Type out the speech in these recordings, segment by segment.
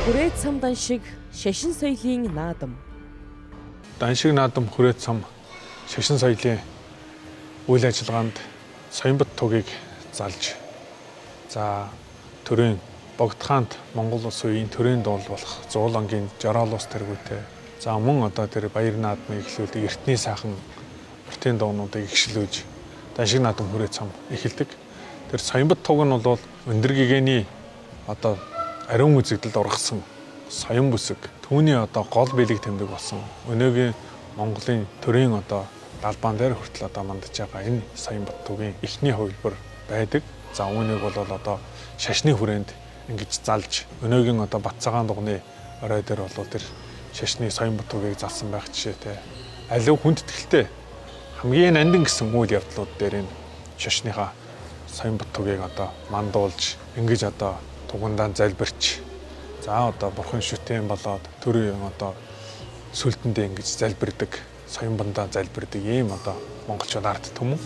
Хүрээд сам даншиг шашин соёлын наадам. Даншиг наадам хүрээд сам шашин соёлын үйл ажиллагаанд Соёнбот тугийг залж, за төрийн Богдхаант Монгол улс үеийн төрийн дуул болох Зуулангийн Жороол ус тэргүүтэй. За мөн одоо тэр баяр наадмыг эхлүүлдэг эртний сайхан уртын дуунуудыг ихшлүүлж даншиг наадам хүрээд сам эхэлдэг. Тэр Соёнбот туг нь бол өндөр гэгэний одоо ариун үзэгдэлд ургасан соён бүсэг, түүний одоо гол бэлэг тэмдэг болсон өнөөгийн Монголын төрийн одоо далбаан дээр хүртэл одоо мандаж байгаа энэ Соёнбот тугийн эхний хувилбар байдаг. За үүнийг бол одоо шашны хүрээнд ингэж залж өнөөгийн одоо Бат цагаан дугны орой дээр бол тэр шашны Соёнбот тугийг залсан байх жишээтэй. Алив хүндэтгэлтэй хамгийн нандин гэсэн үйл явдлууд дээр энэ шашныхаа Соёнбот тугийг одоо мандуулж ингэж одоо тугандаа залбирч, за одоо бурхан шүтэн болоод төрийн одоо сүлтэндээ ингэж залбирдаг, соёнбондоо залбирдаг ийм одоо монголчууд ард түмэн.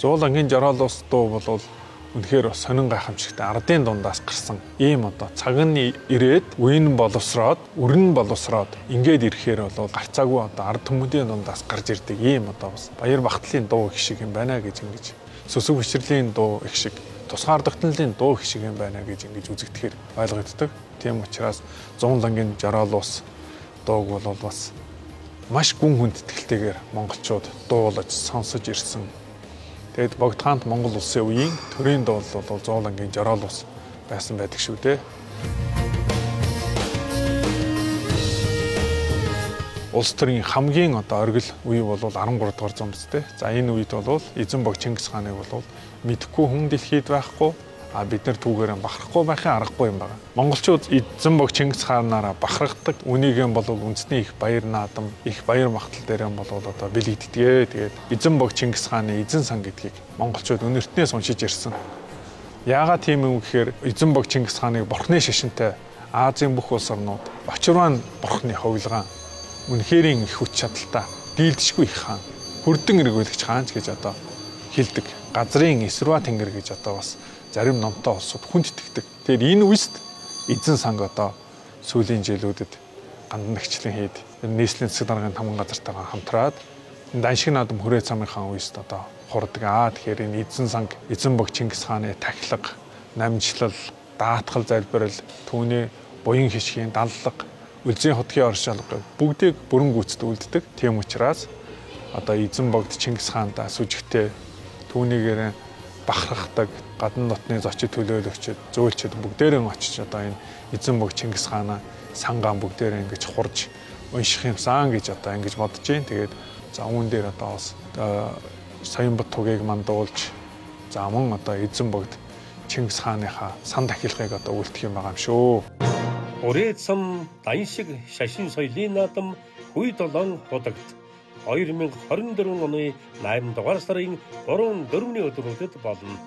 Зуулангийн Жороол ус дуу бол үнэхээр бас сонин гайхамшигтай ардын дундаас гарсан ийм одоо цаг нь ирээд үе нь боловсроод өрн нь боловсроод ингээд ирэхээр бол гарцаагүй одоо ард түмэндийн дундаас гарч ирдэг ийм одоо бас баяр багтлын дуу их шиг юм байна гэж ингэж сүсэг хүчрэлийн дуу их шиг тусгаар тогтнолын дуу их шиг юм байна гэж ингэж үзэгдэхээр ойлгогддог. Тийм учраас Зуулангийн Жороол ус дууг бол бас маш гүн хүндэтгэлтэйгээр монголчууд дуулаж сонсож ирсэн. Тэгэд Богдхаант Монгол улсын үеийн төрийн дуул бол Зуулангийн Жороол ус байсан байдаг шүү дээ. Улс төрийн хамгийн одоо оргил үе бол 13 дугаар зуун биз дээ. За энэ үед бол эзэн бог Чингис хааныг бол мэдэхгүй хүн дэлхийд байхгүй, а бид нар түүгээр бахархгүй байхын аргагүй юм байна. Монголчууд эзэн бог Чингис хаанаараа бахархдаг. Үнийг юм бол үндэсний их баяр наадам, их баяр махтал дээр юм бол одоо бэлэгддэг. Тэгээд эзэн бог Чингис хааны эзэн сан гэдгийг монголчууд өнөртнээс уншиж ирсэн. Яагаад тийм юм гэхээр эзэн бог Чингис хааныг бурхны шашинтай Азийн бүх улс орнууд Бочирван бурхны хувилгаан үнэхэрийн их хүч чадалтай дийлдэшгүй их хаан, хүрдэн эргүүлэгч хаан ч гэж одоо хэлдэг. Газрын эсвэрва тэнгэр гэж одоо бас зарим номтой улсууд хүнд итгэдэг. Тэгэхээр энэ үеэст эзэн санг одоо сүүлийн жилүүдэд гандан нэгчлэн хийд нийслэлийн засаг даргын тамган газартайгаа хамтраад даншиг наадам хүрээ цамынхаа үеэст одоо хурдаг. Тэгэхээр энэ эзэн санг эзэн бог Чингис хааны тахилга, намжлал, даатгал залбирал, түүний буян хишгийн даллага, Үлзийн хотгийн оршуулга бүгдийг бүрэн гүйцэд үлддэг. Тийм учраас одоо эзэн богд Чингис хаандаа сүжигтэй түүнийгээр бахархдаг гадна дотны зочид төлөөлөгчд, зөөлчд бүгдээрэн очиж одоо энэ эзэн бог Чингис хаанаа сангаан бүгдээрээ ингэж хурж унших юмсан гэж одоо ингэж бодож байна. Тэгээд за үүн дээр одоо бас Соёнбот тугийг мандуулж за мөн одоо эзэн богд Чингис хааныхаа сан дахилгыг одоо үлдэх юм байгаа юм шүү. Хүрээд сам даншиг шашин соёлын наадам хүй долоон худагд 2024 оны 8 дугаар сарын 3-4-ний өдрүүдэд болно.